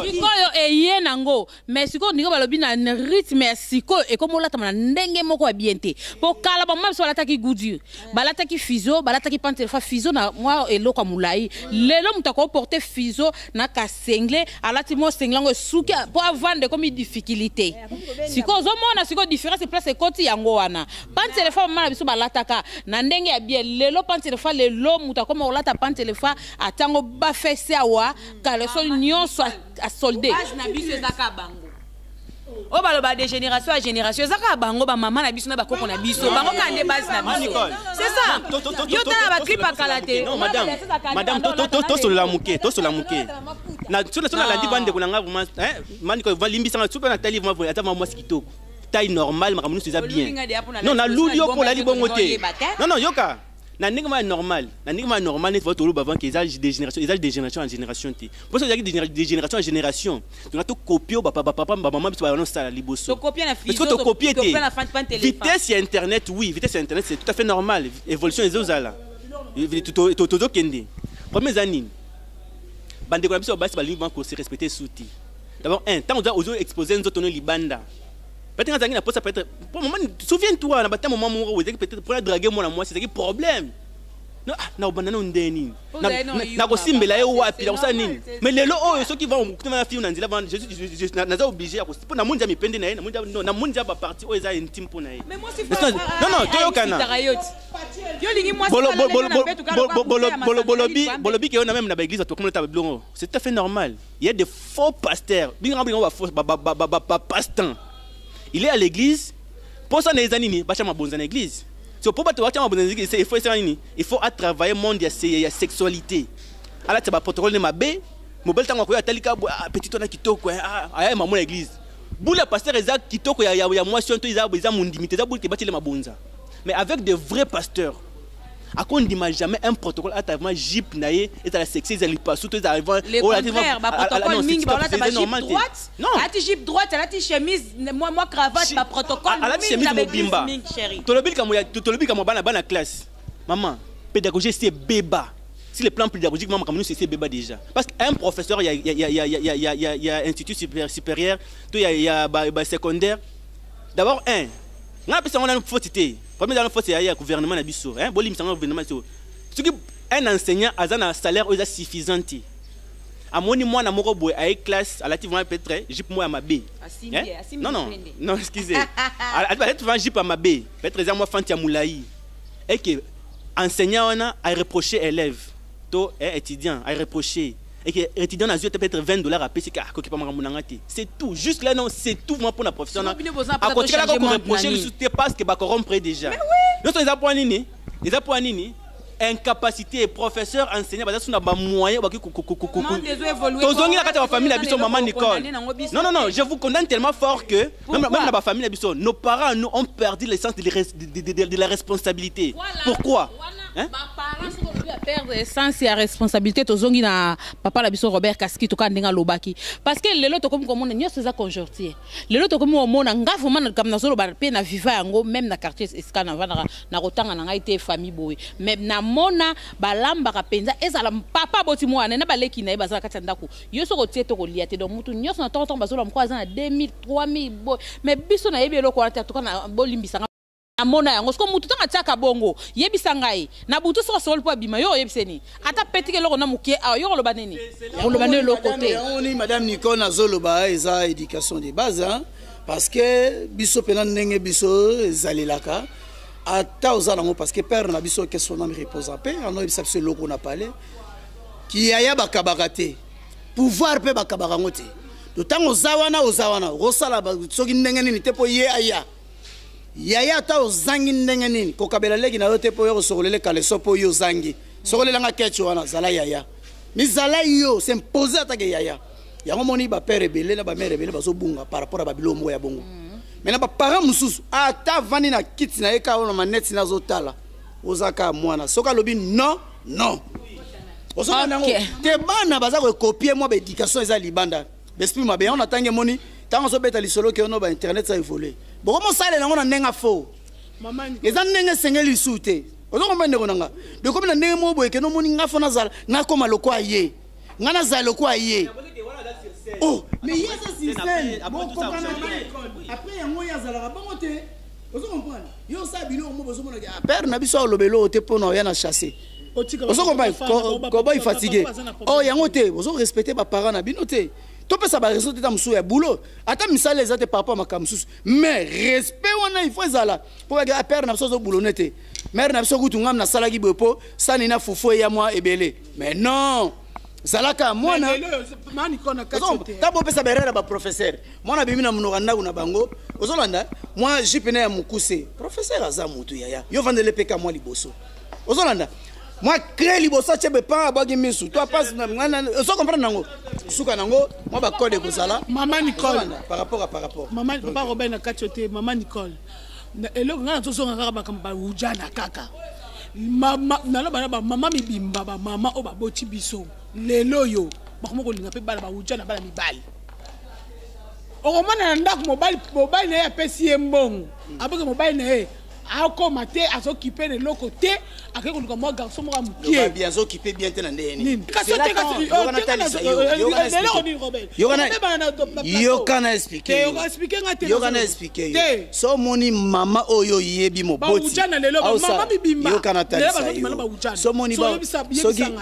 Sikoyo eye nango, mais sikoyo ndenge balobi na rythme ya sikoyo, ekomi olatama na ndenge moko ya bien te. Po kala bamama biso balataki goudure, balataki fuseau, balataki pantelfa, fuseau na mwa eloko ya molai. Lelo moto akoporte fuseau na kasengle, alati mwa sengle yango esuki, mpo avanda ekomi difficulté. Sikoyo ozomona sikoyo différence place ekoti yango wana. Pantelfa mama na biso balataka na ndenge ya bien. Lelo pantelfa, lelo moto akoma kolata pantelfa, atango bafese awa, caleçon nyonso asolde. Base na biso eza kaka bango oyo baloba de génération ya génération, eza kaka bango, bamama na biso na bakoko na biso, bango kaka nde base na biso. C'est ça. Yo tala baclip akala te. Non, madame, madame, tosolola moke, tosolola moke. Na so nalandi bandeko na nga vraiment, maniko limbisanga. So mpe natali vraiment, ata mwa mwasi kitoko, taille normale, makambo nyonso eza bien. Non, naluli yo mpo olali bongo te. Non, non, yoka. Na ndenge moko ya normal, na ndenge moko ya normal neti toloba avant que eza de génération, eza de génération en génération te. Mpo soki ezalaki de génération en génération, tonga tokopie oyo bapapa, bamama biso banosala liboso. Tokopie na Parce que physio, tokopie te. tokopie na fan téléphone. Vitesse ya internet, oui, vitesse ya internet, c'est tout à fait normal. Évolution ezozala. Tozokende. Premier eza nini? Bandeko na biso basi balingi vraiment ko se respecter su te. D'abord, un, ntango ozo exposer nzoto no libanda. Peut-être que na posa peut-être pour moment, souviens-toi na bata moment moko ezaki peut-être pour la draguer mwana mwasi ezaki problème. Non, ah, na obanda no ndenge nini? Po Na ozali na oyuma, na kosimbela ye papa, wapi, c'est na kosala normal, nini? c'est Mais lelo oyo soki va okutana na fille na nzela, va, je suis, je, je, je, na, naza obligé ya kosi-, po na moni ya mipende na ye, na moni ya, non, na moni ya ba partie oyo eza intime mpo na ye. Mais moi, si Mais faut non, non, non, toyokana. Yo lingi mwasi Bolo, balala bolo, na bolo, mbeto kaka bolo, lokola bolo, kuteya bolo, masanga, bolobi, likwambe. bolobi ke yo na même na ba église, tokomona ta bilongo. C'est tout à fait normal. Il y a des faux pasteurs. Binga binga ba faux, ba, ba, ba, ba, ba, ba, passe-temps. Il est à l'église. Pour ça, les années, bacha mabonza na église. So, pour bato bacha mabonza na église, il faut ça nini? Il faut à travailler monde ya ya sexualité. Ala tsa ba protocole ne mabe, mobile tango akoya atalika bo, ah, petit ona kitoko, hein, ah, aya maman na église. Boula pasteur eza kitoko ya, ya, ya mwasi onto eza, eza mondimi te, eza boule ke batile mabonza. Mais avec de vrais pasteurs, akondima jamais un protocole ata vraiment jupe na ye, ezala sexy, ezala lipasu, to ezala vraiment, Le oh, la contraire, ba ah, ah, protocole non, mingi, c'est ba tout à olata fait ba jupe normal te. droite. Non. Alati jupe droite, alati chemise, moi, moi, cravate, Chi- ba protocole Ah, alati mingi, chemise na ba église mobimba. mingi, chérie. Tolobi likambo ya, tolobi likambo bana, bana classe. Maman, pédagogie, c'est béba. Si le plan pédagogique, maman, comme nous, c'est béba déjà. Parce qu'un professeur, il y a, il y a, il y a, il y a, il y a, il y a, il y a institut supérieur, tout, il y a, il y a, bah, bah, secondaire. D'abord, un. Nga pesa ngona faute te. Premier dans faute ya gouvernement na biso, hein, bolim sanga gouvernement biso. Soki un enseignant aza na salaire oyo eza suffisant te. Amoni mwana moko boye aye classe, alati vraiment peut-être jupe moko ya mabe. Asimbi, Hein? asimbi Non, non. mipende. Non, excusez. Alati vraiment jupe ya mabe. Peut-être eza mwa fante ya molayi. Et que enseignant wana a reproché élève, to, eh, étudiant a reproché. Et que étudiant a peut-être 20 $ à payer, c'est que pas makambo nanga te. C'est tout. Jusque là, non, c'est tout vraiment pour la profession. Sinon, bino boza À pata côté, là, changer qu'on monde reproche nani. le soutien parce que ba corrompre déjà. Mais oui. Nous, ils apprennent nini? Ils apprennent nini? Incapacité, professeur, enseignant, parce que nous avons moyen, ba ki ku, ku, ku, ku, ku. Monde ezo évoluer. Tozongi na kati ya ba famille na biso, Tozongi maman na Nicole. condamné nango biso. Non, non, non, je vous condamne tellement fort que même, Pourquoi? même dans ma famille na biso, nos parents nous ont perdu le sens de la responsabilité. Voilà. Pourquoi? Voilà. Hein? Ba parents soki olobi ya perdre essence ya responsabilité, tozongi na papa na biso Robert Kaski, toka ndenge alobaki. Parce que lelo tokomi komona nyonso eza conjoncture. Lelo tokomi komona nga vraiment na likambo nazoloba mpe na viva yango, même na quartier esika navandaka, na kotanga na ngai te famille boye. Mais namona balambaka mpenza, ezala papa aboti mwana na baleki na ye bazala kati ya ndako. Yo soki otie to kolia te, donc mutu nyonso na ntongo ntongo bazoloba moko aza na 2000, 3000 boye. Mais biso nayebi eloko wana te, en tout cas na bolimbisanga. Amona yango siko mutu ntango atiaka bongo, yebisa ngai na butu soko sokoli mpo abima, yo oyebise nini? Ata petike eloko na mokie awa, yo koloba nini? Koloba nde eloko te. Yango ni madame Nicole nazoloba eza éducation de base, hein? Parce que biso mpena ndenge biso ezalelaka ata oza nango, parce que père na biso que son âme repose en paix, ano yebisa biso eloko na palais kiyaya bakabaka te, pouvoir mpe bakabaka yango te. To ntango oza wana, oza wana okosala soki ndenge nini te mpo ye aya yaya, ata ozangi ndenge nini kokabela leki na yo te mpo yo kosokolela kaleso mpo yo ozangi sokolelanga keche wana. Zala yaya, mizala yo s'impose atake yaya. Yango moni bapère ebele na bamère ebele bazobunga par rapport a babiloko moko ya bongo. Mais na baparent mosusu, ata avandi na kiti na ye kaka na maneti na azotala, oza kaka mwana, soki alobi non, non, ozomona yango te. Bana baza kokopie mwa baéducation eza libanda, baesprit mabe. Yango natangi emoni ntango ozobeta lisolo ke ono bainternet eza évolue, bokomosalela yango na ndenge afo eza ndenge esengeli lisusu te. Ozokomba ndeko na nga, dekomi na ndenge moko boye kende omoni nga fo nazala nakóma lokwa ye, nga nazala lokwa ye. Oh, mais ye aza système bokokana te. Après yango ye azalaka bongo te, ozo comprendre? Yo osala biloko mo bozomonaka père na biso aloba eloko te mpo na oya na chasse, ozo comprendre? Koboy fatigué oh yango te, ozo respecter baparent na bino te. Topesa baraison te, ta mosusu ya boulot, ata misala eza te par rapport makambo mosusu, mais respect wana il faut ezala mpo bake père na biso azoboulone te, mare na biso kutu ngam nasalaki boye mpo sani na fufu eya mwa ebele. Mais non, zalaka mwana ta bopesa berere ya baprofesseur. Mwana abimi na monoko ya ndako na bango, ozolanda mwa jupe na ya mokuse. Professeur aza motu yaya, yo vandele mpe ka mwa liboso, ozolanda mwa clé liboso atie bepan abwaki misu to apasi, ozo comprendre nango suka nango mwa bacode ekozala. Mama Nicole. Par rapport à par rapport. Mama, papa Robert na kati yo te. Mama Nicole, eloko ngai nazozonga kaka makambo baujana kaka. Naloba na bamama mibimba, bamama oyo baboti biso lelo oyo, bakoma kolinga mpe bana bawuja na bana mibali. Okomona na ndako mobali, mobali na ye apesi ye mbongo, aboke mobali na ye akoma te, azokipe na eloko te, akei koluka mwa garçon moko ya mokie. Bien, azokipe bien te na ndenge nini? Yoka na expliquer yoka na expliquer yo. So omoni mama oyo oyebi moboti, yoka na talisa yo. So omoni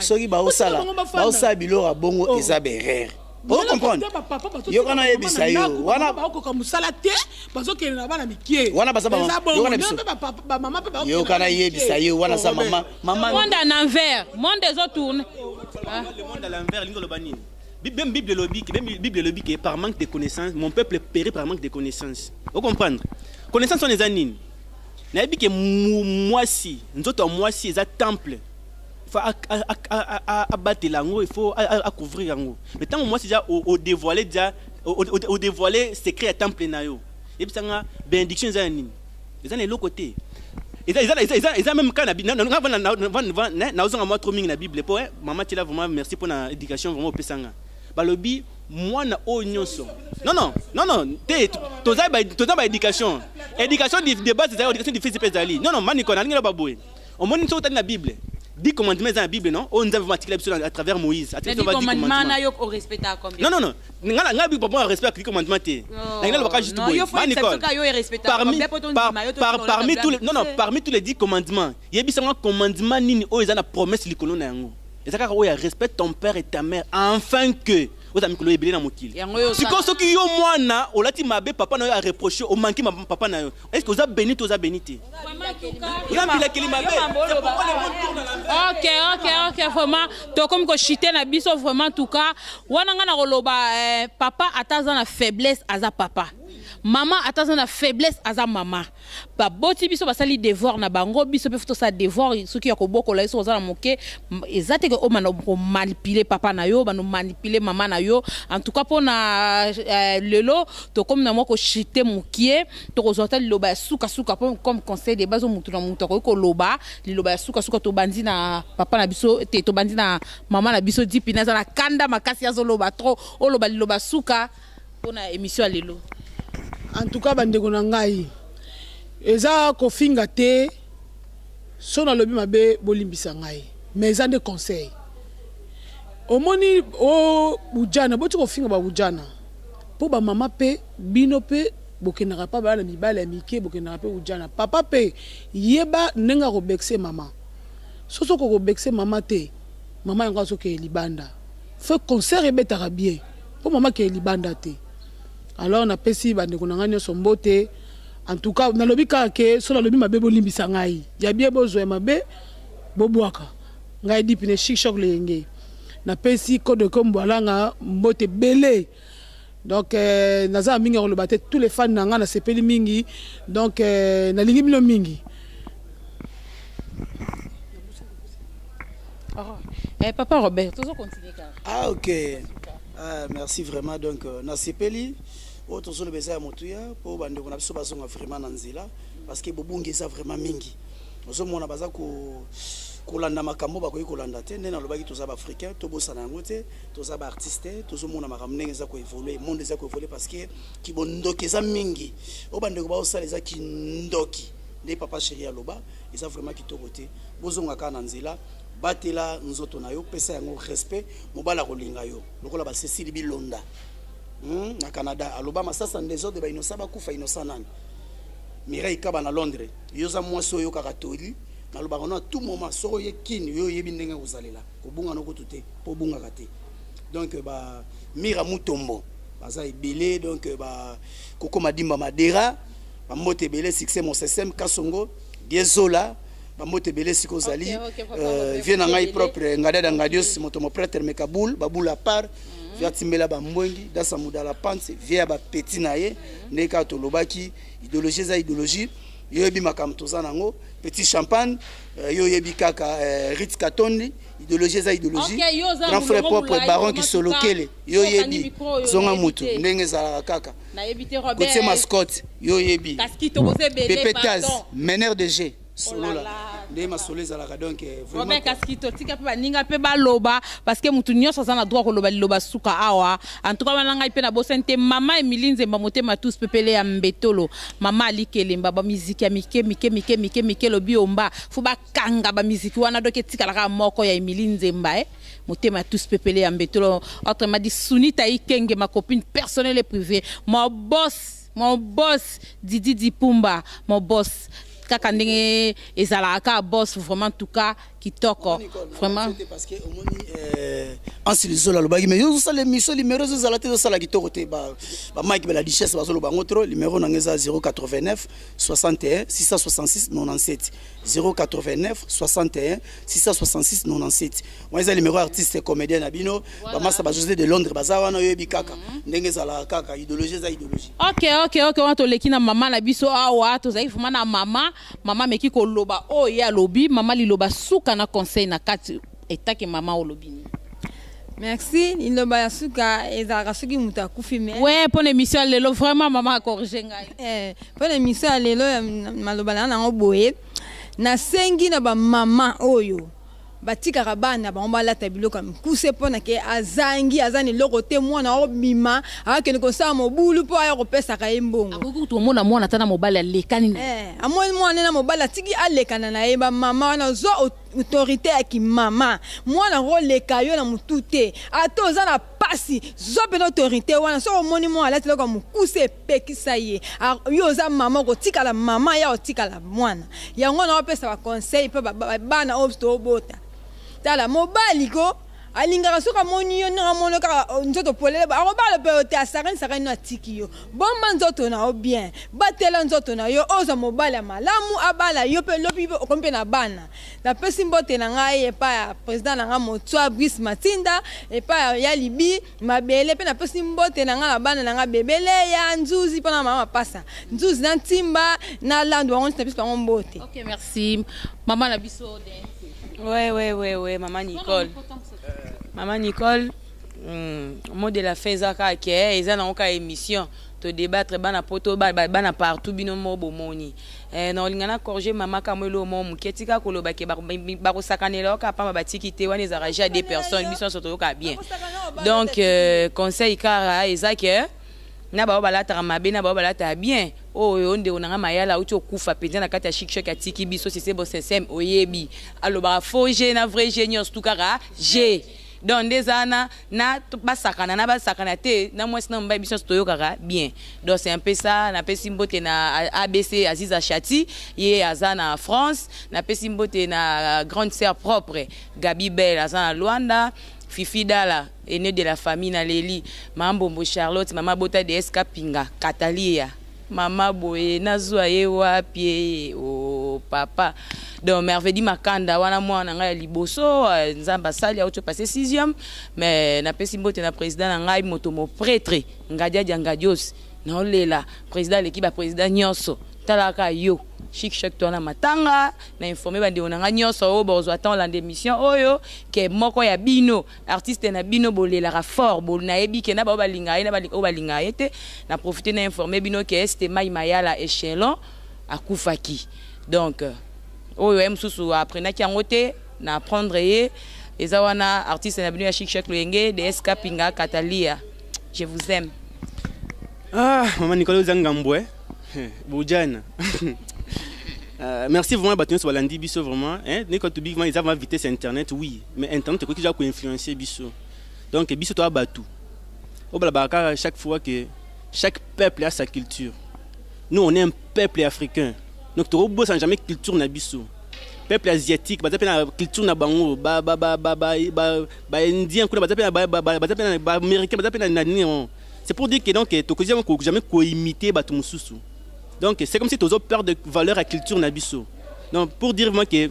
soki baosala biloko ya bongo, eza berere. Ocomprendre? Yoka nayebisa yo. Wana bakoka mosala te, bazokende na bana mike. Wana baza. Yoka nayebisa yo, wana za mama mama. Monde en envers, monde ezotourne. Le monde à l'envers, lingi oloba nini? Même Bible elobi, même Bible elobi que par manque de connaissance, mon peuple périt par manque de connaissance. Ocomprendre? Connaissance wana eza nini? Nayebi ke mwasi, nzoto ya mwasi eza temple, faut abatela yango, il faut acouvrir yango. Mais ntango mwasi deja odévoile, deja odévoile secret ya temple na yo, yebisanga bénédiction eza ya nini? Eza na eloko te. Eza même cas na naozonga mwa trop mingi na Bible po mama tiela. Vraiment merci mpona éducation vraiment opesanga. Balobi mwana oyo nyonso, non, non, non, non te, toza baéducation, éducation de base ezali, éducation difficile mpe ezali. Non, non, maniko nalingi loba boye. Omoni, soki otali na Bible, 10 commandements eza na Bible, non? Oyo Nzambe vraiment atikela biso à travers Moïse. Non, non, non, nga nga bi papa respect 10 commandements te. Nga nalobaka juste boye, Manicole, parmi tous les, non, non, parmi tous les 10 commandements, yebisanga commandement nini oyo eza na promesse likolo na yango? Eza kaka oyo ya respecte ton père et ta mère afin que oza mikolo ebele na mokili. Sikoyo soki yo mwana olati mabe, papa na yo areproche, omanki papa na yo, est ce que oza béni to oza béni te? Oza mbilakeli mabe. Ok, vraiment tokomi koshite na biso. Vraiment, en tout cas wana ngai na koloba, papa ata aza na faiblesse, aza papa. Mama ata aza na faiblesse, aza mama. Baboti biso, basali devoir na bango. Biso mpe tosala devoir soki ya kobokola ye. Soki oza na moke, eza te ke omanda komanipuler papa na yo, bando manipuler mama na yo. En tout cas mpona lelo tokomi na mwa koshite mokie. Tokozwa ata liloba ya sukasuka comme conseil de base. Motu na motu akoki koloba liloba ya sukasuka. Tobandi na papa na biso te, tobandi na mama na biso. Dipina aza na kanda makasi, azoloba trop. Oloba liloba suka mpona émission ya lelo. En tout cas bandeko na ngai, eza kofinga te. So nalobi mabe, bolimbisa ngai, mais eza nde conseil. Omoni o bujana, boti kofinga babujana mpo bamama mpe bino mpe bokendaka mpa bana mibali ya mike, bokendaka mpe ujana. Papa mpe yeba ndenge akobekise mama. So soki okobekise mama te, mama yango azokende libanda. Faut concert ebetaka bien mpo mama akende libanda te. Alors napesi bandeko na ngai nyonso mbote. En tout cas nalobi kaka ke so nalobi mabe, bolimbisa ngai. Ya bien bozwa, ya mabe bobwaka ngai. Dipine Chic Choc Leyenge, napesi code kombwalanga mbote ebele. Donc naza na mingi ya koloba te. Tous les fans na ngai, nasepeli mingi. Donc nalingi bino mingi. Oh. Eh, papa Robert, tozo continuer kaka. Ah ok, ah, merci vraiment. Donc nasepeli oyo tozoloba eza ya motuya mpo bandeko na biso bazonga vraiment na nzela, parce que bobungi eza vraiment mingi. Ozomona baza kolanda makambo bakoki kolanda te. Nde nalobaki, toza baafricain, tobosana yango te. Toza baartiste, tozomona makambo ndenge eza koévolue, monde eza koévolue, parce que kibondoki eza mingi. Oyo bandeko baosala eza kindoki. Nde papa chéri aloba, eza vraiment kitoko te. Bozonga kaka na nzela. Batela nzoto na yo, pesa yango respect. Mobali akolinga yo lokola basesili bilonda, Na Canada aloba masasa ndesordre, bainosa bakufa. Inosa nani? Mireille Kaba na Londres. Yo oza mwasi oyo oyokaka toli. Nalobaka no, à tout moment soki oye kini, yo oyebi ndenge kozalela kobunga no kutu te, mpo obungaka te. Donc ba Mira Mutombo baza ebele. Donc ba Koko Madimba Madera, bambote ebele. Succès Mosesem Kasongo Diezola, bambote ebele sika ozali. Vie na ngai propre Ngadada Ngadios, moto moprêtre Mekabul babula part vie atimbela bambwengi dasa mudala panse vie ya bapeti na ye. Ndenge kaka tolobaki, idéologie eza idéologie. Yo oyebi makambo toza nango, petit champagne. Yo oyebi kaka Rit Katondi. Idéologie eza idéologie. Grand frère propre Baron Kisolokele, yo oyebi zonga mutu ndenge ezalaka kaka. Kotie mascotte, yo oyebi. Pepe Taz, meneur de jeu, solola. Nde masolo ezalaka donc eh, vraiment. Robert Kaskito tika pe baninga pe baloba parce que mutu nyonso aza na droit koloba liloba suka awa. En tout cas wana ngai pe nabosani te mama Emilie Nzemba motema tous pepele ya mbetolo mama Ali Kelemba ba miziki ya mike mike mike mike mike lobi omba fo bakanga ba miziki wana donc etikala kaka moko ya Emilie Nzemba eh motema tous pepele ya mbetolo autrement dit Sunita Ikenge ma copine personnelle et privée mon boss mon boss Didi Dipumba mon boss kaka ndenge ezalaka kaka boss vraiment en tout cas kitoko vraiment. Parce que omoni Ansi Lizola alobaki mais yo ozosala émission numéro ezozala te ezosala kitoko te bamike bela duchesse bazoloba yango trop. Numéro na ngai eza 089 61 666 97, 089 61 666 97. Wana eza numéro artiste comédien na bino bamasa ba José de Londres baza wana, oyebi kaka ndenge ezalaka kaka idéologie eza idéologie. Ok, wana toleki na mama na biso awa, tozali vraiment na mama. Mama ameki koloba oyo ye alobi. Mama, liloba suka na conseil na kati etake mama olobi nini? Merci. Liloba ya suka ezalaka soki moto akufi me We mpo na émission ya lelo vraiment mama acorrige ngai. Mpo na émission ya lelo ya maloba na nango boye, nasengi na bamama oyo batikaka bana bango balata biloko ya mikuse mpo na ke azangi, aza na eloko te, mwana obima akende kosala mobulu mpo aya kopesaka ye mbongo. Akoki kutu omona mwana ata na mobali alekani na Amoni mwana na mobali atiki alekana na ye. Bamama wana, ozwa autorité ya kimama, mwana koleka yo na motu te, ata oza na pasi, zwa mpena autorité wana. Soki omoni mwana alati eloko ya mokuse, epekisa ye. Yo oza mama, okotikala mama, ya otikala mwana. Yango na opesa baconseil mpe bana oyo tobota. Tala, mobali ko alingaka soki amoni yo ndenge amoni kaka nzoto polele, akobala mpe yo te. Asakani sakani no, atiki yo. Bomba nzoto na yo bien, batela nzoto na yo, ozwa mobali ya malamu abala yo mpe lobi mpe okomi mpe na bana. Napesi mbote na ngai epai ya président na ngai Motswa Brice Matinda, epai ya Libi Mabele, mpe napesi mbote na ngai na bana na ngai Bebele ya Nzuzi mpo na mama Mapasa Nzuzi na Ntimba na Landu, bango nyonso napesi bango mbote. Ok, merci mama na biso. Ouais, maman Nicole. Maman Nicole, mot de la fin eza kaka ke eza nango kaka émission to débattre bana poto bana partout bino mo bomoni. Na olinga na corriger mama kamo elo mo moke tika koloba ke bakosakanela yo kaka pamba batiki te. Wana ezalaka ja deux personnes, biso nyonso toyoka bien. Donc conseil kaka eza ke na bao balataka mabe, na bao balataka bien, oyo ndeko na nga Mayala auti okufa mpenza na kati ya Chic Choc, atiki biso sese bosesem. Oyebi alobaka faux g na vrai g nyonso tu kaka g. Donc nde eza wana na basakana na basakana te na mwasi na mobali, biso nyonso toyokaka bien. Donc c'est un peu ça. Napesi mbote na ABC Aziza Chati, ye aza na France. Napesi mbote na grande sœur propre Gabi Bel, aza na Luanda. Fifi Dala, aîné de la famille, na leli Mambombo Charlotte, mama bota DSK Pinga Katalia, mama boye nazwa ye wapi ye o papa. Donc Mervedi Makanda wana mwana na ngai ya liboso, Nzambe asali auti opasse sixième. Mais napesi mbote na président na ngai moto moprêtre Ngadiadia Ngadios, naolela président aleki baprésident nyonso. Talaka yo Chic Choc to wana matanga na informe bandeko na ngai nyonso oyo bozwa temps olanda émission oyo ke moko ya bino artiste na bino bolelaka fort bo, nayebi ke na bao balingaka ye na oyo balingaka ye te. Na profite na informe bino ke este Mai Mayala Échelon akufaki. Donc oyo ye mosusu aprenaki yango te na apprendre ye eza wana artiste na bino ya Chic Choc Loyenge DSK Pinga Katalia. Je vous aime. Ah, maman Nicole oza ngambo eh? Bojana. Merci vraiment bato nyonso balandi biso vraiment, hein? Ndenge tobi vraiment eza vraiment vitesse ya internet, oui, mais internet ekoki kaka koinfluencer biso. Donc biso toya bato oyo balabaka kaka chaque fois que chaque peuple a sa culture. Nous, on est un peuple africain, donc tokobosana jamais culture na biso. Peuple asiatique baza mpe na culture na bango, baindien kuna baza mpe, baza mpe na baaméricain, baza mpe na nini. C'est pour dire que donc tokoki jamais koimiter bato mosusu. Donc c'est comme si tozo perdre de valeur ya culture na biso. Donc pour dire vraiment que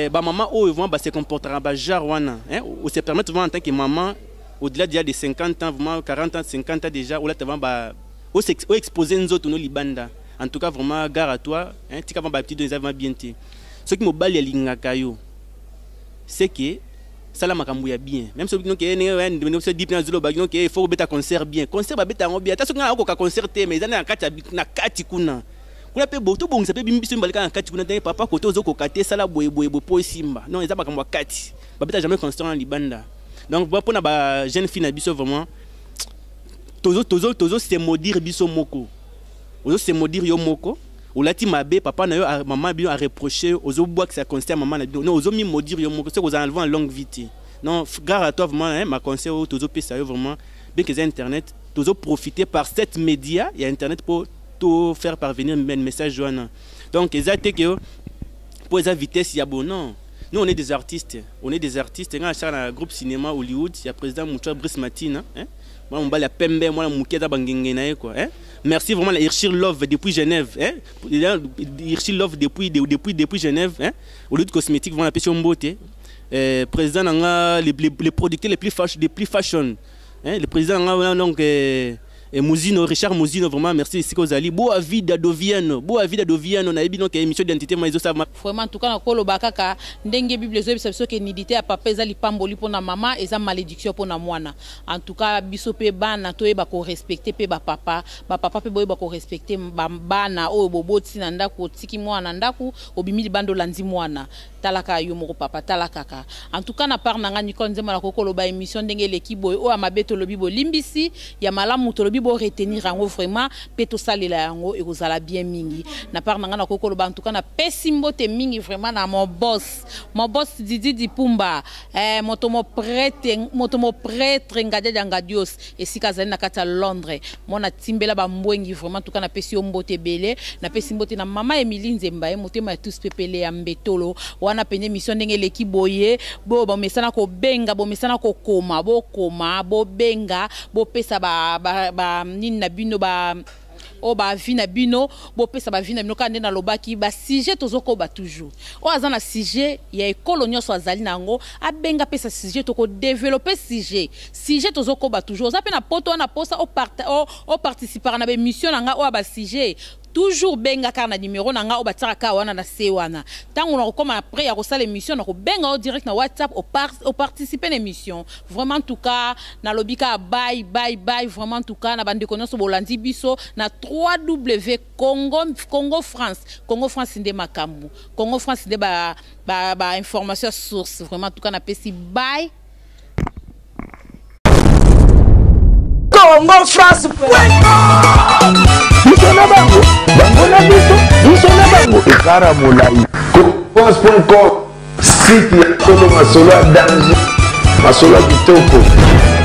bamama oyo vraiment base comportera bagenre wana, hein, se permettre vraiment en tant que maman au-delà déjà de 50 ans, vraiment 40 ans, 50 ans déjà, olata vraiment ba oexposer nzoto no libanda, en tout cas vraiment gare à toi, hein, tika vraiment bapetite eza vraiment bien te. Soki mobali alingaka yo, c'est que sala makambo ya bien. Même soki noke ndenge deep nazoloba noke il faut kobeta concert bien, concert babeta yango bien. Ata soki ngai nakokoka concert te, mais eza na kati, na kati kuna. Kuna pe bo tobongisa pe biso mibale kaka na kati kuna te papa kote ozokoka te sala boye boye boye po esimba. Non, eza makambo ya kati. Babeta jamais constant na libanda. Donc pona ba jeune fille na biso vraiment tozo tozo tozo se maudire biso moko. Ozo se maudire yo moko. Olati mabe papa na yo maman bino a reprocher ozo bwakisa constant maman na bino. Non, ozo mi maudire yo moko. C'est kozala na longue vie te. Non, gare à toi vraiment hein, ma conseil oyo tozo pesa yo vraiment bien que eza internet tozo profiter par cette média ya internet pour to faire parvenir message wana. Donc eza te que po eza vitesse ya bon non. Nous on est des artistes, on est des artistes. Nga asala na groupe cinéma Hollywood ya président Moucha Brice Matina, hein. Mwana mobali ya pembe, mwana moke aza bangenge na ye quoi, hein. Merci vraiment la Hirshir Love depuis Genève, hein. Hirshir Love depuis depuis depuis Genève, hein. Hollywood cosmétique vraiment la pesi mbote. Président nanga les producteurs les plus fashion, les plus fashion, hein, le président nanga donc et Mouzino, Richard Mouzino, vraiment merci ici kozali. Boa vida doviano, boa vida doviano na yebi donc émission d'identité moi ils savent. Vraiment en tout cas na koloba kaka ndenge Bible ezo bisa biso ke nudité ya papa eza lipamboli pona mama eza malédiction pona mwana. En tout cas biso pe bana toyeba ko respecter pe ba papa, ba papa pe boyeba ko respecter ba bana oyo boboti na ndako otiki mwana ndako obimi libanda olandi mwana. Talaka yo moko papa, talaka. En tout cas na part nanga Nicole Nzemba na kokoloba émission ndenge eleki boye oyo mabe tolobi bolimbisi ya malamu tolobi bo retenir yango vraiment pe tosalela yango ekozala bien mingi. Na part nanga na kokoloba en tout cas na pesi mbote mingi vraiment na mon boss Didi Dipumba, moto mo prêtre, moto mo prêtre Ngadia Ngadios esika azali na kati ya Londres. Mona timbela ba mbwengi vraiment en tout cas na pesi yo mbote ebele, na pesi mbote na mama Emilie Nzemba ye motema ya tous pepele ya mbetolo wana pene mission ndenge eleki boye bo bomesana kobenga bomesana kokoma bokoma bobenga bopesa ba, ba, ba nini na bino ba o ba vie na bino bopesa ba vie na bino kaka nde nalobaki ba sujet tozokoba toujours oyo aza na sujet ya ekolo nyonso azali na yango abenga pesa sujet tokodévelopper sujet sujet tozokoba toujours oza mpe na poto wana posa oparticipaka na baémission na nga oyo ya ba sujet toujours benga kaka na numéro na nga oyo batiaka kaka wana na se wana ntango na kokóma après ya kosala émission na kobenga yo direct na WhatsApp oparticipe na émission. Vraiment en tout cas nalobi kaka bye bye bye vraiment en tout cas na bandeko nyonso bolandi biso na 3W Congo, Congo France, Congo France nde makambo, Congo France nde ba, ba, ba information source. Vraiment en tout cas napesi bye. Congo France biso na bango, bango na biso, biso na bango ekara molai. France.com site ya solo masolo ya danger, masolo ya kitoko.